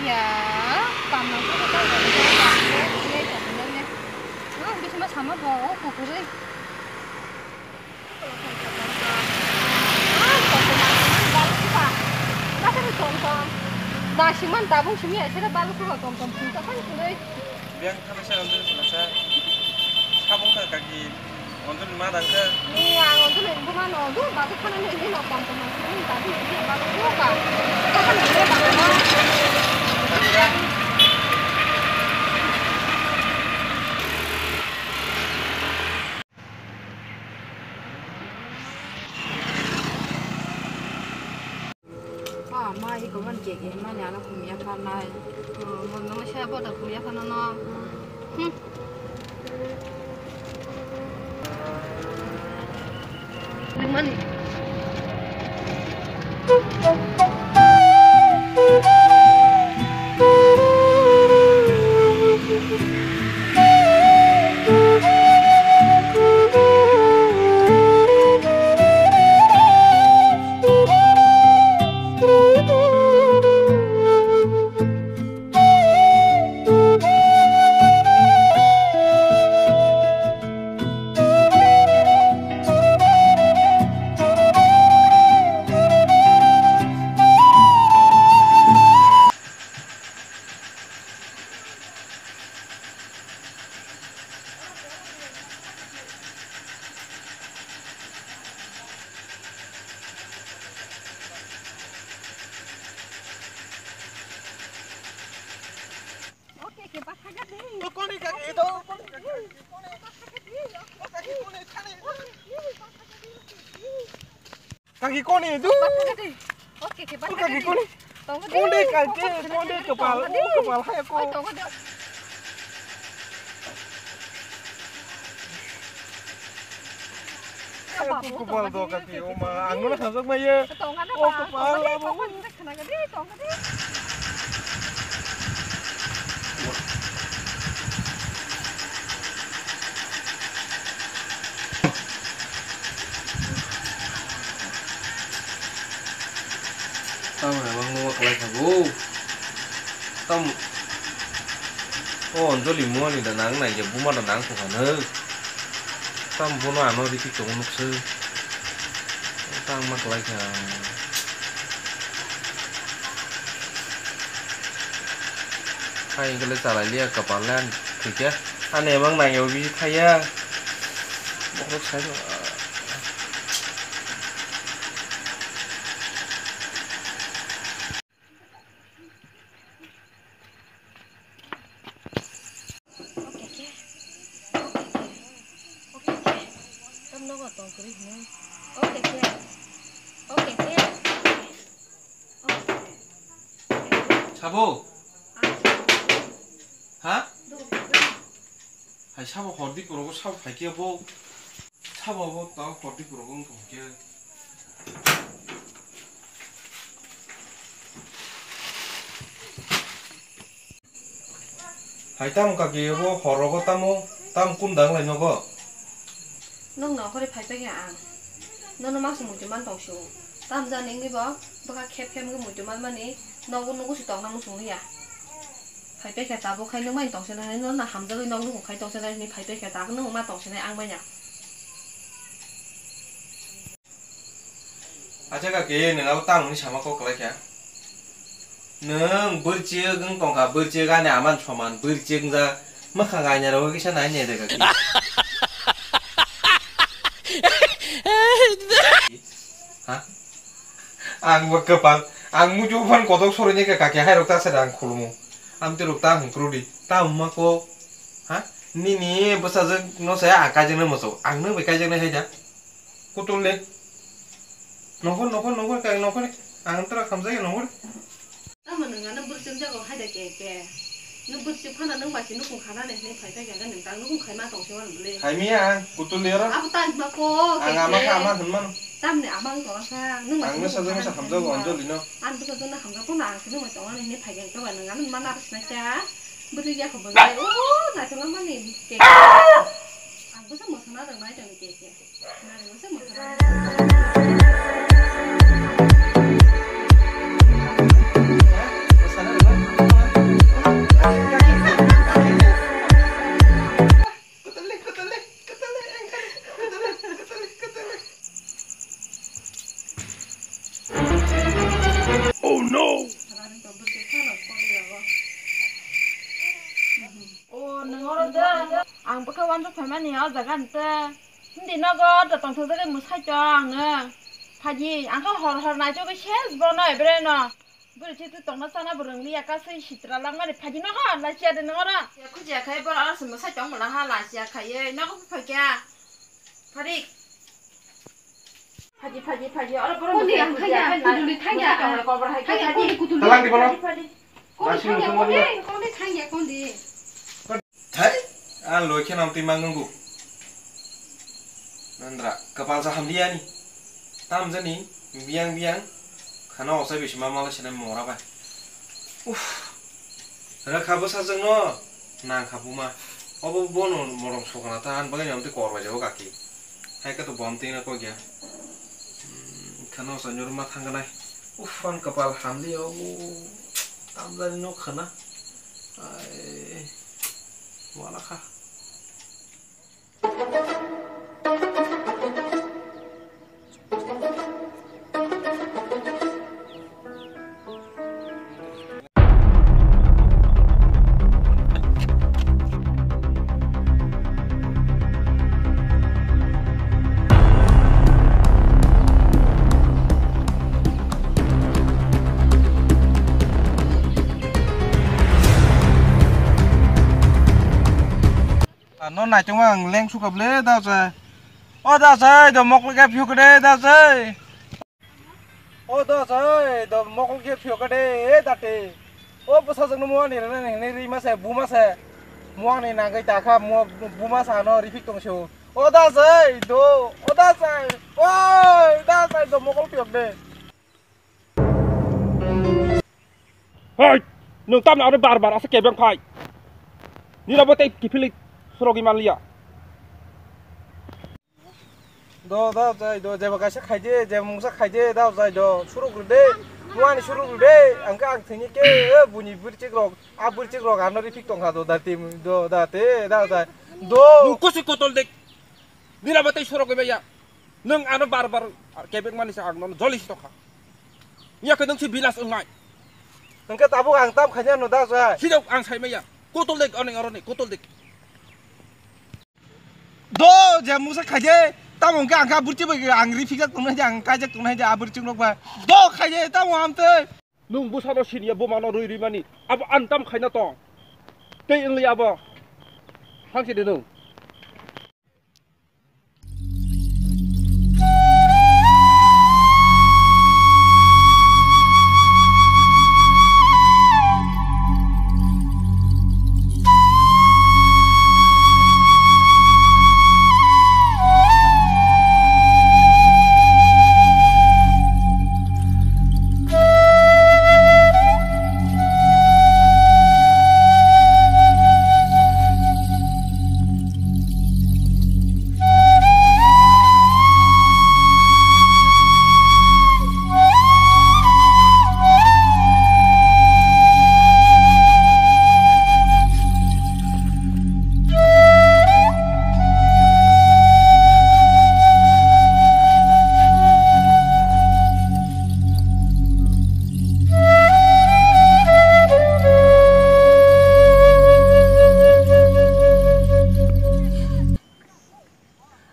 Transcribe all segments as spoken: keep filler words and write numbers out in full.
Ya, pamna ko ta ko ta ko ne ko ne. No, bisma sama bo o kukuroi. Dasiman tabung simi asira balu kuba kom kom pun ta kan kuroi. Biang thana sa nang sa. Sabung ka kaki. Onjoli ma dang khe. Ni ang onjoli buma no du, babu khana ni ni no pam pam ni babu ni babu ni ka. Ka khana ni babu no. Ah, ma, iko ban keke, mani ano kumya phanai. Oh, mo, mo, mo, siya boda kumya phano no. Hmm. Mani. Kaki koni tu? Oke, oke, oke, kaki koni. Konde kaki, konde kepal, oh, kepal hai aku. Aku kepal do kaki, oh ma, ang mana hamjak maya. Oh, kepal, oh. Tamo hai mang nungma kwlai kha bo. Tam o Anjali muani da nang nai je buma da nang kha nw. Tam bono ano riti tongo nuk se. Tang ma kwlai kha. Hai hwnkhe le chalai liya kwpal le ani thwikhe. Ani emang nangyawi bisi thaiya. Bohrok sai. Tam nogo tong kwrwi hwnwi. O keke. O keke. Sabo? Ha? Hai sabo hordi porogo sabo phaikhe bo. Sabo bo tao hordi porogo wngkha hwnkhe. Hai tamo kaki bo horogo tamo, tamo kunda wng lai nogo? Nwng nokhorwi phai paikha ang. Nono masa muitu man tong sio. Tam jani wngwi bo bwkha khep khep wngwi muitu man mani nogo nugo se tongna muchung liya. Phai paikha tabuk khai nwng mani tong se nai, nono hamjagwi nok nukhung khai tong se nai hwnwi phai paikha tabuk nwng ma tong se nai ang manya. Acha kaki, nwng abo tamo hwnwi sama kok kwlai kha? Nwng bwrchik wng tong kha, bwrchik ani ama ni soman, bwrchik wngjak, mwkhang aina rogo kisa nai nai de kaki. Ha? Ang bo kwpal, ang muitu phan kotok soroi nai kha kaki, hai rok ta sade ang khulumo. Amtwi rok ta hwn kwrwdi, ta wngma kok, ha? Nini bwsajwk no se ang kaijaknai muchung, ang nwng bai kaijaknai hai da. Kutul de. Nongkhor, nongkhor, nongkhor, kaya nongkhor. Ang tora khamjak ya nongkhor. Tamo nwng ano bwrchim jago hai da ke ke. Nwng bwrchim phano nwng bai se nukhung khana ni hwnwi phai phai khe nwng tang nukhung khai ma tong se mano bwle. Hai miya ang kutul de oro. Abo ta ma ko. Ang ke ama ke. Kha ama hwn mano. Tamni ama wng tong kha. Nwng bai se nukhung khana ni hwnwi. Ang no sajak no sa hamjago Anjali no. Ang bwsa jona hamjak kono ang se nwng bai tong ani hwnwi phai khe nwng ano mana aro sinai kha. Bwrwi ya kho bwrwi. O naithok mani ke. Ang bwsa mothana rwng nai tong ke ke. Nari bwsa mothana. Ang bwkha uansuk phaimani o jaga ni tei. Hindi nogo to tongthok jagwi mwsai tong ang no. Phaidi, ang khe hor hor naichogwi ses bono ebre no. Bwrwi se twi tongna chana bo rwngliya, kasui sitra langmani phaidi nogo lachiya de nongora. Ya khujiya khai bor aro se mwsai tong mala ha lachiya khaiye nogo phaikya. Pharik. Phaidi, phaidi, phaidi, aro bor kondi mwsai ang khujiya thangya, khai na kuduli thangya. Mwsai tong mala kobor hai khai Thangya, phaidi. Kondi kuduli. Talang di bono. Phaidi, phaidi. Kondi Nasi thangya, nasi kondi, nasi. Kondi thangya, kondi. Thai, a loi khe nam twi mang nungo. Nandra, kapal sa hamliya ni. Tam jani, biang biang, khana osai bisi ma mala sinai mora bai. Uff, rakha bwsa jwngno, nang kha buma. Obo bono morong sokana ta, han bagwi nam twi kor bai jago kaki. Hai khe to bom twi na kok ya. Hmm, khana osai nyor ma thang nai. Uff, an kapal hamliya o. Tam jani no khana. Ai, wala kha. Ano naichongma ang leng sukha ble da jai. O da jai do mokol khe phiyok de da jai. O da jai do mokol khe phiyok de e da te. O bwsa jwk no muani rene hini ri ma se bu ma se. Muani nangwi ta kha mu bu ma sa no ri phik tong se o. O da jai do o da jai. O da jai do mokol phiyok de. Hoi, nwng tamni aro bar bar asa kebeng phai. Nini abo tei kiphilwi surogwi manliya. Do, da, jai do, jeba kaisa khaide, jeba mungsa khaide, da, jai do, surok rwde, muani surok rwde, angkhe ang thwini ke, e, buini bwrwchik rok, a bwrwchik rok ano rifik tongkha do, da, tim, do, da, te, da, jai do. Nwng kusi kotol de, nini abo tei surogwi maya. Nwng ano bar bar kebeng mani sa ang nono joli si tokha. Iya khe nwng si bilas wngnai. Hwnkhe tabuk ang tam khaina no da sa. Sidok ang sai maya. Kotol dek oning oroni kotol dek. Do je musa khaje tamo hwnkhe ang kha burti bai ang ri phikjak tongnai je ang kaijak tongnai je a burti nok bai. Do khaje tamo amte. Nwng bwsano siniya bumano rwi rwi mani abo ang tam khaina tong. Tei wngli abo. Hangse de nwng.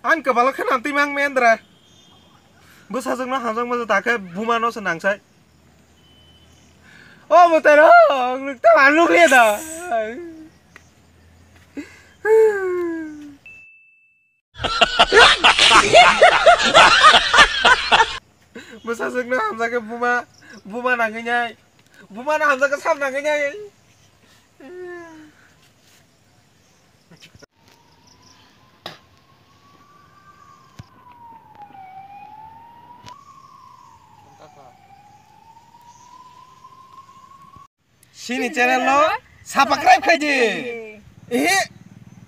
Ani kwbalo khe nang twi mang mendra. Bwsajwkno hamjakma jwk ta khe buma no se nangsai. O mwtai rok, nwk tamo ang nukliya da. Bwsajwkno hamjakhe buma, buma nangwi nai. Bumano hamjakhe sam nangwi nai. Chini channel no subscribe khai di. Ehe.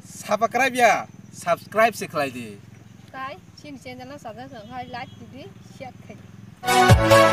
Subscribe ya. Subscribe se khlai di. Tai chini channel no subscribe khai, like di, share khai di.